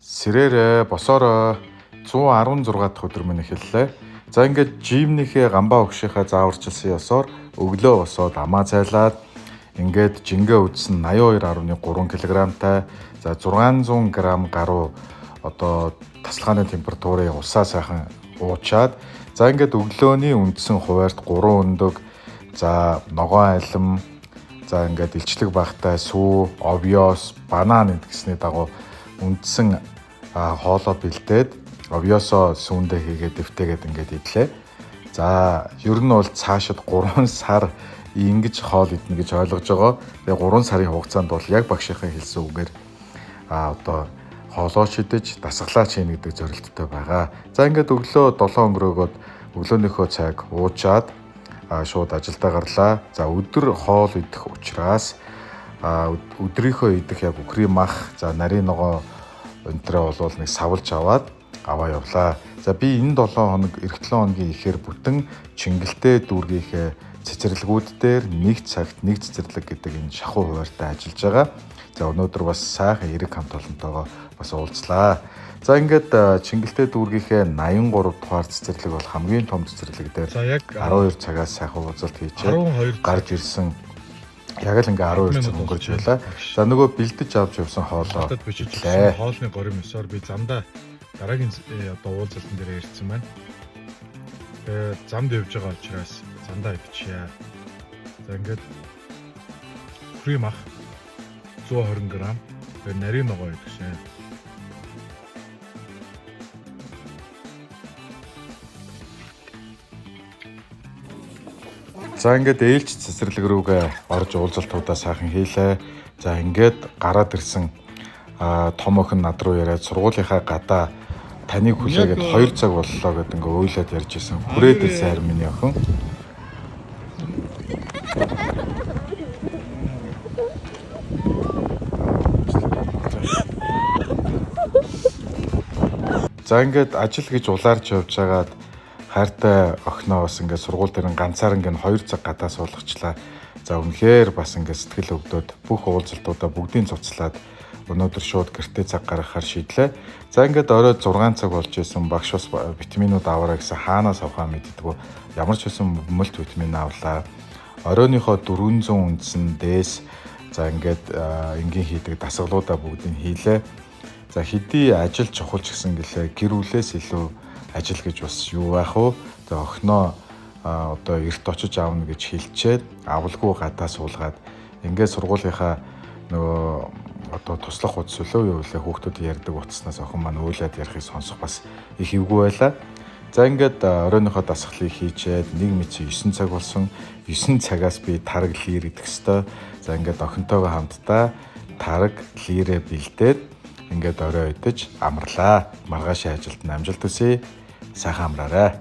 Сэрээрээ босоорой 116 дахь өдөр минь эхэллээ. За ингээд жимнийхээ гамбаа өгшийнхаа зааварчилсан ёсоор өглөө босоод амаа цайлаад ингээд жингээ үдсэн 82.3 кг-тай, за 600 г гаруй одоо тасалгааны температурын усаа сайхан уучаад, за ингээд өглөөний үндсэн хуваарьт 3 өндөг, за ногоон алим, за ингээд илчлэг багтай сүү, овёос, банан гэсний дагуу үндсэн хоолоо бэлдээд овёосоо сүүндээ хийгээд дэвтээгээд ингээд идлээ. За ер нь бол цаашид 3 сар ингэж хоол идэнэ гэж ойлгож байгаа. Тэгээ 3 сарын хугацаанд бол яг багшийнхаа хэлсэн үгээр одоо хоолоо шидэж, дасгалаа хийнэ гэдэг зорилттой байгаа. За ингээд өглөө 7 өнгөрөөгөөд өглөөнийхөө цайг уучаад шууд ажилдаа гарлаа. За өдөр хоол идэх учраас өдрийнхөө идэх яг үхрийн мах, за нарийн ногоо өнтрөө болвол нэг савлж аваад аваа явлаа. За би энэ 7 хоног эх 7 хоногийн ихээр бүтэн Чингэлтэй дүүргийнхээ цэцэрлэгүүд дээр нэг цагт нэг цэцэрлэг гэдэг энэ шахуу хуваарьтай ажиллаж байгаа. За өнөөдөр бас сайхан эрэг хамт олонтойгоо бас уулзлаа. За ингээд Чингэлтэй дүүргийнхээ 83 дугаар цэцэрлэг бол хамгийн том цэцэрлэг дээр За яг 12 цагаас сайхан уулзалт хийжээ. 12 Гарч ирсэн яг л ингээ 12 цаг минут өнгөрч болж байлаа. байна. За нөгөө бэлдэж авч явсан хоолоо Хотод бичиж идлээ. өгсөн хоолны горим ёсоор би замдаа дараагийн одоо уулзалтан дээр ирсэн байна. Тэгээ замд явж байгаа учраас замдаа идчихье. За ингээд үхрийн мах 120 г, тэгээ нарийн ногоо идчихсэн. За ингээд ээлж цэцэрлэг рүүгээ орж уулзалтуудаа сайхан хийлээ. За ингээд гараад ирсэн том охин над руу яриад сургуулийнхаа гадаа таныг хүлээгээд 2 цаг боллоо гэд ингээ уйлаад ярьж исэн. Хүрээд ирсэн харин миний охин. За ингээд ажил гэж улаарч явж байгаад хайртай охиноо бас ингээд сургууль дээр нь ганцаар ингээд 2 цаг гадаа суулгачлаа. За үнэхээр бас ингээд сэтгэл өвдөд бүх уулзалтуудаа бүгдийг цуцлаад өнөөдөр шууд гэртээ цаг гаргахаар шийдлээ. За ингээд орой 6 цаг болж исэн, багш бас витаминууд аваарай гэсэн, хаанаас авахаа мэддэггүй. Ямар ч байсан мультивитамин авлаа. Оройныхоо 400 үндсэн дээс за ингээд энгийн хийдэг дасгалуудаа бүгдийг хийлээ. За хэдий ажил чухал ч гэсэн гэлээ гэр бүлээс илүү ажил гэж бас юу байх вэ? За охиноо одоо эрт очиж аавна гэж хэлчээд авалгүй гадаа суулгаад ингээд сургуулийнхаа нөгөө одоо туслах утас үлээ юу үлээ хүүхдүүд ярьдаг утаснаас охин маань уйлаад ярихыг сонсох бас их эвгүй байлаа. За ингээд оройныхоо дасгалыг хийчээд нэг мэт 9 цаг болсон. 9 цагаас би тараг лир идэх ёстой. За ингээд охинтойгоо хамтдаа тараг лирээ бэлдээд ингээд орой идэж амарлаа. Маргаашийн ажилд нь амжилт хүсье. Сайхан амраарай.